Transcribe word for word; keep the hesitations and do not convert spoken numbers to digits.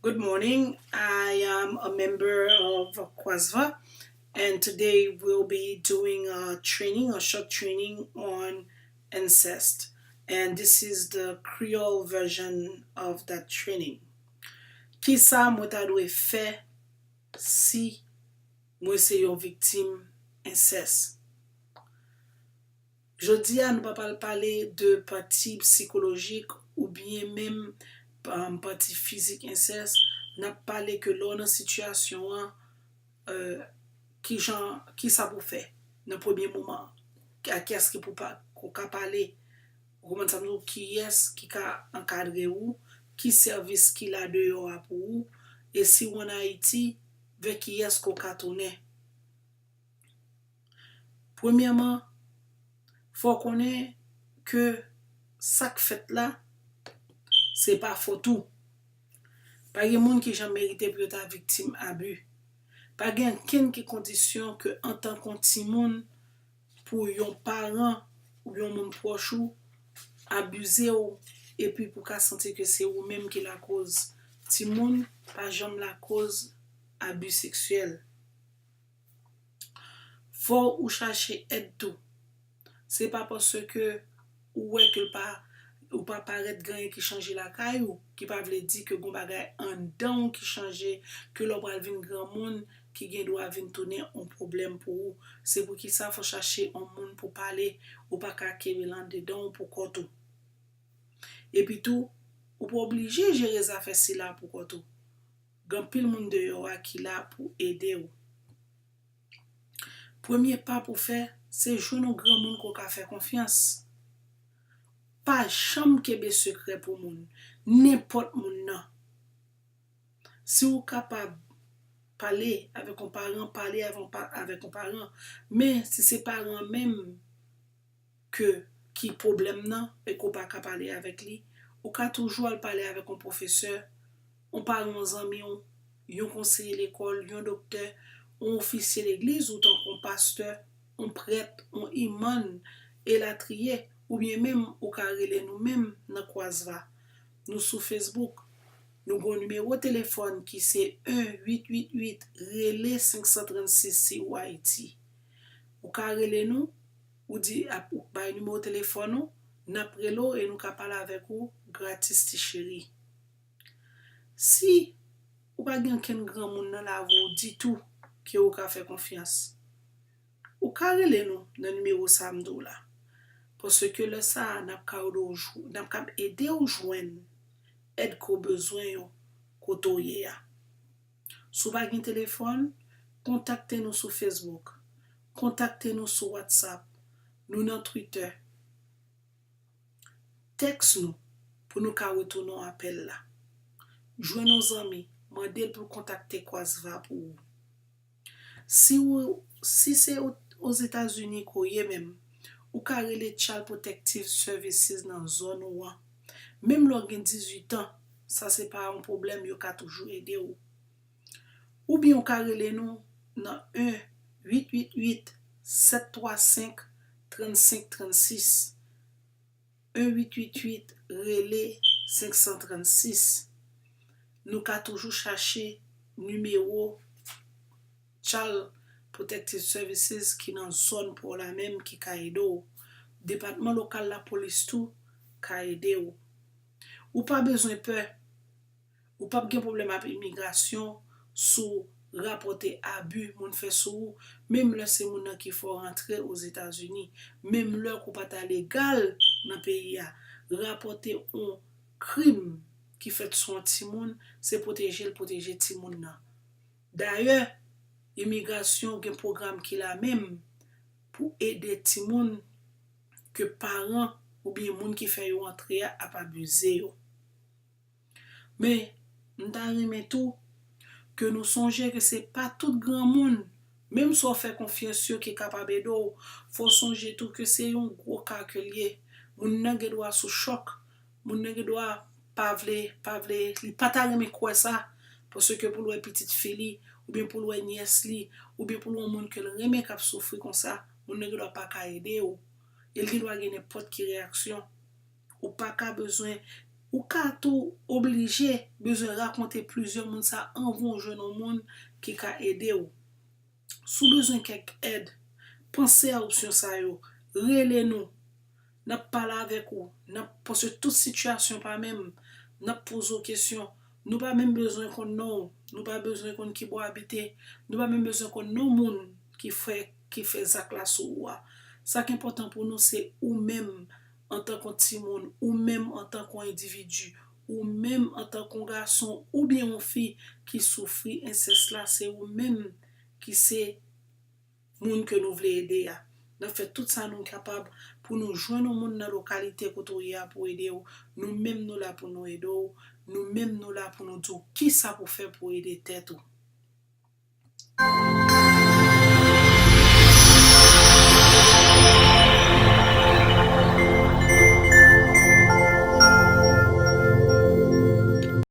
Good morning. I am a member of Kwazva, and today we'll be doing a training, a short training on incest. And this is the Creole version of that training. Kisa mwen ta dwe fè si mwen se yon viktim ensès? Jodi a, nou pa pral pale de pati sikolojik oubyen menm, um, pati fizik ensès. N ap pale ke lè w nan sitiyasyon an, euh, ki jan, ki sa pou fè nan premye moman an? A kiyès ki pou pa, ko ka pale? Ou konprann sa m di w? Kiyès ki ka ankadre ou? Ki sèvis ki la deyò a pou ou? E si w ann Ayiti, vè kiyès ke w ka tounen? Premyèman, fò w konnen ke sa k fèt la, se pa fòt ou. Pa gen moun ki janm merite pou yo ta viktim abi. Pa gen okenn ki kondisyon ke antanke yon timoun, pou yon paran ou yon moun pwòch ou abize w, epi pou ka santi ke se ou menm ki lakoz. Timoun pa janm lakoz abi seksyèl. Fò ou chache èd tou. Se pa paske ou wè ke l pa, ou pa parèt gen anyen ki chanje lakay ou, ki pa vle di ke gon bagay anndan w ki chanje, ke lè w pral vin granmoun, ki gen dwa vin tounen yon pwoblèm pou ou. Se poukisa fò chache yon moun pou pale, ou pa ka kenbe l anndan w pou kont ou. Epi tou, ou pa oblije jere zafè sila pou kont ou. Gen anpil moun deyò a ki la pou ede w. Premye pa pou fè, se jwenn yon granmoun ke w ka fè konfyans. Pa janm kenbe sekrè pou moun, nenpòt moun nan. Si w kapab pale avèk yon paran, pale avèk yon pa-, avèk yon paran. Men, si se paran menm ke, ki pwoblèm nan e ke w pa ka pale avèk li, ou ka toujou al pale avèk yon pwofesè, yon paran zanmi w, yon konseye lekòl, yon doktè, yon ofisye legliz ou tankou yon pastè, yon prèt, yon imann, elatriye, oubyen menm ou ka rele nou menm nan Kwazva. Nou sou Facebook. Nou gen yon nimewo telefòn ki se en uit uit uit, rele senk san trannsis si ou Ayiti. Ou ka rele nou, ou di, ap, ou bay nimewo telefòn ou, n ap rele w e nou ka pale avèk ou gratis, ti cheri. Si ou pa gen okenn granmoun nan lavi w ditou ke ou ka fè konfyans, ou ka rele nou nan nimewo sa a m di w la. Paske lè sa a, n ap ka ede w jw-, n ap kab ede w jwenn èd ke w bezwen yo kote w ye a. Si w pa gen telefòn, kontakte nou sou Facebook, kontakte nou sou WhatsApp, nou nan Twitter. Tèks nou pou nou ka retounen w apèl la. Jwenn yon zanmi, mande l pou l kontakte Kwazva pou ou. Si w, si se o-, Ozetazini ke w ye menm, ou ka rele Child Protective Services nan zòn ou an. Menm lè w gen dizuit an, sa se pa yon pwoblèm, yo ka toujou ede w. Oubyen w ka rele nou nan en uit uit uit, sèt twa senk, trannsenk trannsis. En uit uit uit, rele senk san trannsis. Nou ka toujou chache nimewo Child Protective Services ki nan zòn pa w la menm ki ka ede w. Depatman lokal lapolis tou ka ede w. Ou pa bezwen pè. Ou p ap gen pwoblèm ak imigrasyon si w rapòte abi moun fè sou ou, menm lè se moun nan ki fè w rantre Ozetazini, menm lè ke w pa ta legal nan peyi a. Rapòte yon krim ki fèt sou yon timoun, se pwoteje l pwoteje timoun nan. Dayè, imigrasyon gen pwogram ki la menm pou ede timoun ke paran oubyen moun ki fè yo antre a ap abize yo. Men, m ta renmen tou ke nou sonje ke se pa tout granmoun, menm si w fè konfyans yo, ki kapab ede w. Fò w sonje tou ke se yon gwo ka ke l ye. Moun nan gen dwa sou chòk. Moun nan gen dwa pa vle, pa vle, li pa ta renmen kwè sa, paske pou l wè pitit fi li, oubyen pou l wè nyès li, oubyen pou l wè yon moun ke l renmen k ap soufri konsa, moun nan gendwa pa ka ede w. E l gendwa gen nenpòt ki reyaksyon. Ou pa ka bezwen, ou ka tou oblije bezwen rakonte plizyè moun sa anvan w jwenn yon moun ki ka ede w. Si w bezwen kèk èd, panse a opsyon sa yo. Rele nou. N ap pale avèk ou. N ap, paske tout sitiyasyon pa menm. N ap poze w kesyon. Nou pa menm bezwen konn non w. Nou pa bezwen konn ki bò w abite. Nou pa menm bezwen konn non moun ki fè, ki fè zak la sou ou a. Sa k enpòtan pou nou, se ou menm antanke yon timoun, ou menm antanke yon endividi, ou menm antanke yon gason oubyen yon fi ki soufri ensès la, se ou menm ki se moun ke nou vle ede a. N ap fè tout sa nou kapab pou nou jwenn yon moun nan lokalite kote w ye a pou ede w. Nou menm nou la pou nou ede w. Nou menm nou la pou nou di w kisa pou fè pou ede tèt ou.